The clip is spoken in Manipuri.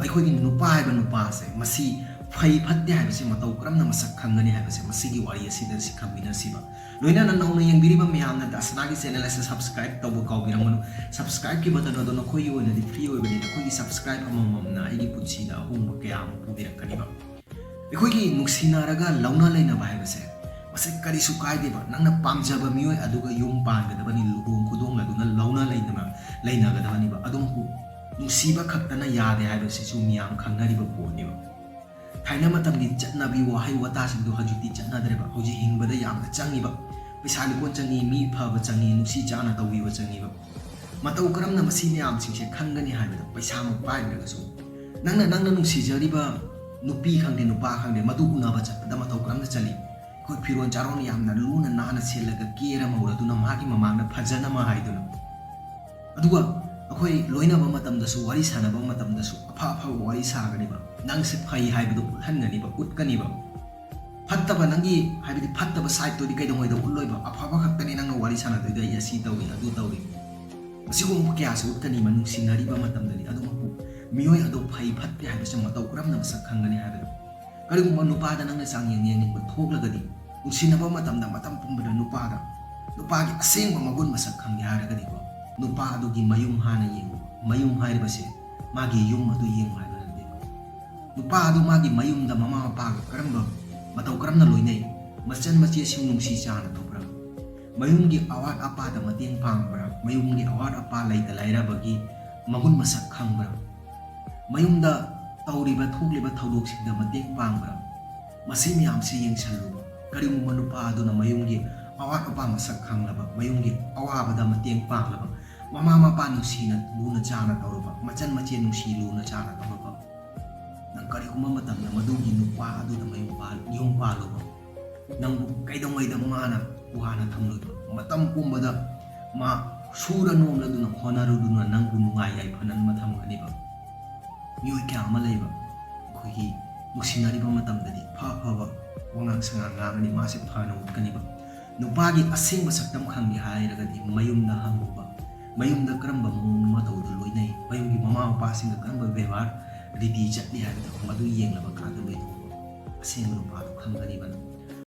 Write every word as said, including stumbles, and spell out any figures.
ꯑꯩꯈꯣꯏꯒꯤ ꯅꯨꯄꯥ ꯍꯥꯏꯕ ꯅꯨꯄꯥꯁꯦ, ꯃꯁꯤ ꯐꯩ ꯐꯠꯇꯦ ꯍꯥꯏꯕꯁꯤ ꯃꯇꯧ ꯀꯔꯝꯅ ꯃꯁꯛ ꯈꯪꯒꯅꯤ ꯍꯥꯏꯕꯁꯦ ꯃꯁꯤꯒꯤ ꯋꯥꯔꯤ ꯑꯁꯤꯗ ꯁꯤ ꯈꯪꯃꯤꯟꯅꯁꯤꯕ꯫ ꯂꯣꯏꯅꯅ ꯅꯧꯅ ꯌꯦꯡꯕꯤꯔꯤꯕ ꯃꯌꯥꯝꯅ ꯗꯥꯁꯅꯥꯒꯤ ꯆꯦꯅꯦꯜ ꯑꯁꯤ ꯁꯕꯁꯀ꯭ꯔꯥꯏꯕ ꯇꯧꯕ ꯀꯥꯎꯕꯤꯔꯝꯒꯅꯨ꯫ ꯁꯕꯁꯀ꯭ꯔꯥꯏꯕꯀꯤ ꯕꯇꯟ ꯑꯗꯣ ꯅꯈꯣꯏꯒꯤ ꯑꯣꯏꯅꯗꯤ ꯐ꯭ꯔꯤ ꯑꯣꯏꯕꯅꯤ꯫ ꯅꯈꯣꯏꯒꯤ ꯁꯕꯁꯀ꯭ꯔꯥꯏꯕ ꯑꯃꯃꯝꯅ ꯑꯩꯒꯤ ꯄꯨꯟꯁꯤꯗ ꯑꯍꯣꯡꯕ ꯀꯌꯥ ꯑꯃ ꯄꯨꯕꯤꯔꯛꯀꯅꯤꯕ꯫ ꯑꯩꯈꯣꯏꯒꯤ ꯅꯨꯡꯁꯤꯅꯔꯒ ꯂꯧꯅ ꯂꯩꯅꯕ ꯍꯥꯏꯕꯁꯦ ꯃꯁꯤ ꯀꯔꯤꯁꯨ ꯀꯥꯏꯗꯦꯕ꯫ ꯅꯪꯅ ꯄꯥꯝꯖꯕ ꯃꯤꯑꯣꯏ ꯑꯗꯨꯒ ꯌꯨꯝ ꯄꯥꯟꯒꯗꯕꯅꯤ, ꯂꯨꯍꯣꯡ ꯈꯨꯗꯣꯡꯂꯗꯨꯅ ꯂꯧꯅ ꯂꯩꯅꯕ, ꯂꯩꯅꯒꯗꯕꯅꯤꯕ꯫ ꯑꯗꯨꯕꯨ ꯅꯨꯡꯁꯤꯕ ꯈꯛꯇꯅ ꯌꯥꯗꯦ ꯍꯥꯏꯕꯁꯤꯁꯨ ꯃꯤꯌꯥꯝ ꯈꯪꯅꯔꯤꯕ ꯄꯣꯠꯅꯦꯕ꯫ ꯊꯥꯏꯅ ꯃꯇꯝꯒꯤ ꯆꯠꯅꯕꯤ ꯋꯥꯍꯩ ꯋꯥꯇꯥꯁꯤꯡꯗꯣ ꯍꯧꯖꯤꯛꯇꯤ ꯆꯠꯅꯗ꯭ꯔꯦꯕ꯫ ꯍꯧꯖꯤꯛ ꯍꯤꯡꯕꯗ ꯌꯥꯝꯅ ꯆꯪꯉꯤꯕ, ꯄꯩꯁꯥ ꯂꯨꯀꯣꯟ ꯆꯪꯉꯤ, ꯃꯤ ꯐꯕ ꯆꯪꯉꯤ, ꯅꯨꯡꯁꯤ ꯆꯥꯅ ꯇꯧꯕꯤꯕ ꯆꯪꯉꯤꯕ꯫ ꯃꯇꯧ ꯀꯔꯝꯅ ꯃꯁꯤ ꯃꯌꯥꯝꯁꯤꯡꯁꯦ ꯈꯪꯒꯅꯤ ꯍꯥꯏꯕꯗ, ꯄꯩꯁꯥꯃꯛ ꯄꯥꯏꯗ꯭ꯔꯒꯁꯨ ꯅꯪꯅ, ꯅꯪꯅ ꯅꯨꯡꯁꯤꯖꯔꯤꯕ ꯅꯨꯄꯤ ꯈꯪꯗꯦ, ꯅꯨꯄꯥ ꯈꯪꯗꯦ, ꯃꯗꯨ ꯎꯅꯕ ꯆꯠꯄꯗ ꯃꯇꯧ ꯀꯔꯝꯅ ꯆꯠꯂꯤ? ꯑꯩꯈꯣꯏ ꯐꯤꯔꯣꯜ ꯆꯥꯔꯣꯟ ꯌꯥꯝꯅ ꯂꯨꯅ ꯅꯥꯟꯅ ꯁꯦꯠꯂꯒ, ꯀꯦꯔ ꯃꯧꯔꯗꯨꯅ ꯃꯥꯒꯤ ꯃꯃꯥꯡꯗ ꯐꯖꯅꯕ ꯍꯥꯏꯗꯨꯅ꯫ ꯑꯗꯨꯒ ꯑꯩꯈꯣꯏ ꯂꯣꯏꯅꯕ ꯃꯇꯝꯗꯁꯨ, ꯋꯥꯔꯤ ꯁꯥꯟꯅꯕ ꯃꯇꯝꯗꯁꯨ ꯑꯐ ꯑꯐꯕ ꯋꯥꯔꯤ ꯁꯥꯒꯅꯤꯕ, ꯅꯪꯁꯦ ꯐꯩ ꯍꯥꯏꯕꯗꯨ ꯎꯠꯍꯟꯒꯅꯤꯕ, ꯎꯠꯀꯅꯤꯕ꯫ ꯐꯠꯇꯕ, ꯅꯪꯒꯤ, ꯍꯥꯏꯕꯗꯤ ꯐꯠꯇꯕ ꯁꯥꯏꯠꯇꯨꯗꯤ ꯀꯩꯗꯧꯉꯩꯗ ꯎꯠꯂꯣꯏꯕ? ꯑꯐꯕ ꯈꯛꯇꯅꯤ ꯅꯪꯅ ꯋꯥꯔꯤ ꯁꯥꯟꯅꯗꯣꯏꯗꯣ, "ꯑꯩ ꯑꯁꯤ ꯇꯧꯏ, ꯑꯗꯨ ꯇꯧꯏ"꯫ ꯑꯁꯤꯒꯨꯝꯕ ꯀꯌꯥꯁꯨ ꯎꯠꯀꯅꯤ ꯅꯨꯡꯁꯤꯅꯔꯤꯕ ꯃꯇꯝꯗꯗꯤ꯫ ꯑꯗꯨꯃꯛꯄꯨ ꯃꯤꯑꯣꯏ ꯑꯗꯣ ꯐꯩ ꯐꯠꯇꯦ ꯍꯥꯏꯕꯁꯤ ꯃꯇꯧ ꯀꯔꯝꯅ ꯃꯁꯛ ꯈꯪꯒꯅꯤ ꯍꯥꯏꯕꯗ, ꯀꯔꯤꯒꯨꯝꯕ ꯅꯨꯄꯥꯗ ꯅꯪꯅ ꯆꯥꯡꯌꯦꯡ ꯌꯦꯡꯅꯤꯡꯕ ꯊꯣꯛꯂꯒꯗꯤ, ꯅꯨꯡꯁꯤꯅꯕ ꯃꯇꯝꯗ ꯃꯇꯝ ꯄꯨꯝꯕꯗ ꯅꯨꯄꯥꯗ, ꯅꯨꯄꯥꯒꯤ ꯑꯁꯦꯡꯕ ꯃꯒꯨꯟ ꯃꯁꯛ ꯈꯪꯒꯦ ꯍꯥꯏꯔꯒꯗꯤꯀꯣ, ꯅꯨꯄꯥ ꯑꯗꯨꯒꯤ ꯃꯌꯨꯝ ꯍꯥꯟꯅ ꯌꯦꯡꯉꯨ꯫ ꯃꯌꯨꯝ ꯍꯥꯏꯔꯤꯕꯁꯦ ꯃꯥꯒꯤ ꯌꯨꯝ ꯑꯗꯨ ꯌꯦꯡꯉꯨ ꯍꯥꯏꯕ ꯅꯠꯇꯦ꯫ ꯅꯨꯄꯥ ꯑꯗꯨ ꯃꯥꯒꯤ ꯃꯌꯨꯝꯗ ꯃꯃꯥ ꯃꯄꯥꯒ ꯀꯔꯝꯕ, ꯃꯇꯧ ꯀꯔꯝꯅ ꯂꯣꯏꯅꯩ? ꯃꯆꯟ ꯃꯆꯦꯁꯤꯡ ꯅꯨꯡꯁꯤ ꯆꯥꯅ ꯇꯧꯕ꯭ꯔꯥ? ꯃꯌꯨꯝꯒꯤ ꯑꯋꯥꯠ ꯑꯄꯥꯗ ꯃꯇꯦꯡ ꯄꯥꯡꯕ꯭ꯔꯥ? ꯃꯌꯨꯝꯒꯤ ꯑꯋꯥꯠ ꯑꯄꯥ, ꯂꯩꯇ ꯂꯥꯏꯔꯕꯒꯤ ꯃꯒꯨꯟ ꯃꯁꯛ ꯈꯪꯕ꯭ꯔꯥ? ꯃꯌꯨꯝꯗ ꯇꯧꯔꯤꯕ ꯊꯣꯛꯂꯤꯕ ꯊꯧꯗꯣꯛꯁꯤꯡꯗ ꯃꯇꯦꯡ ꯄꯥꯡꯕ꯭ꯔꯥ? ꯃꯁꯤ ꯃꯌꯥꯝꯁꯤ ꯌꯦꯡꯁꯜꯂꯨ꯫ ꯀꯔꯤꯒꯨꯝꯕ ꯅꯨꯄꯥ ꯑꯗꯨꯅ ꯃꯌꯨꯝꯒꯤ ꯑꯋꯥꯠ ꯑꯄꯥ ꯃꯁꯛ ꯈꯪꯂꯕ, ꯃꯌꯨꯝꯒꯤ ꯑꯋꯥꯕꯗ ꯃꯇꯦꯡ ꯄꯥꯡꯂꯕ, ꯃꯃꯥ ꯃꯄꯥ ꯅꯨꯡꯁꯤꯅ ꯂꯨꯅ ꯆꯥꯅ ꯇꯧꯔꯕ, ꯃꯆꯟ ꯃꯆꯦ ꯅꯨꯡꯁꯤ ꯂꯨꯅ ꯆꯥꯅ ꯇꯧꯔꯕ, ꯅꯪ ꯀꯔꯤꯒꯨꯝꯕ ꯃꯇꯝꯗ ꯃꯗꯨꯒꯤ ꯅꯨꯄꯥ ꯑꯗꯨꯗ ꯃꯌꯨꯝ ꯄꯥꯜ-, ꯌꯨꯝ ꯄꯥꯜꯂꯨꯕ, ꯅꯪꯕꯨ ꯀꯩꯗꯧꯉꯩꯗ ꯃꯥꯅ ꯋꯥꯅ ꯊꯝꯂꯣꯏꯕ? ꯃꯇꯝ ꯄꯨꯝꯕꯗ ꯃꯥ ꯁꯨꯔ ꯅꯣꯝꯂꯗꯨꯅ ꯍꯣꯠꯅꯔꯨꯗꯨꯅ ꯅꯪꯕꯨ ꯅꯨꯡꯉꯥꯏ ꯌꯥꯏꯐꯅ ꯑꯃ ꯊꯝꯒꯅꯤꯕ꯫ ꯃꯤꯑꯣꯏ ꯀꯌꯥ ꯑꯃ ꯂꯩꯕ, ꯑꯩꯈꯣꯏꯒꯤ ꯅꯨꯡꯁꯤꯅꯔꯤꯕ ꯃꯇꯝꯗꯗꯤ ꯐ ꯐꯕ ꯋꯥꯉꯥꯡ ꯁꯉꯥꯡ ꯉꯥꯡꯒꯅꯤ, ꯃꯥꯁꯦ ꯐꯅ ꯎꯠꯀꯅꯤꯕ꯫ ꯅꯨꯄꯥꯒꯤ ꯑꯁꯦꯡꯕ ꯁꯛꯇꯝ ꯈꯪꯒꯦ ꯍꯥꯏꯔꯒꯗꯤ ꯃꯌꯨꯝꯗ ꯍꯪꯉꯨꯕ, ꯃꯌꯨꯝꯗ ꯀꯔꯝꯕ ꯃꯑꯣꯡ ꯃꯇꯧꯗ ꯂꯣꯏꯅꯩ, ꯃꯌꯨꯝꯒꯤ ꯃꯃꯥ ꯃꯄꯥꯁꯤꯡꯒ ꯀꯔꯝꯕ ꯕꯦꯕꯥꯔ, ꯔꯦꯗꯤ ꯆꯠꯂꯤ ꯍꯥꯏꯕꯗꯣ, ꯃꯗꯨ ꯌꯦꯡꯂꯕ ꯀꯥꯟꯗ ꯃꯩꯊꯣꯛꯄ ꯑꯁꯦꯡꯕ ꯅꯨꯄꯥꯗꯣ ꯈꯪꯒꯅꯤꯕ ꯅꯪ꯫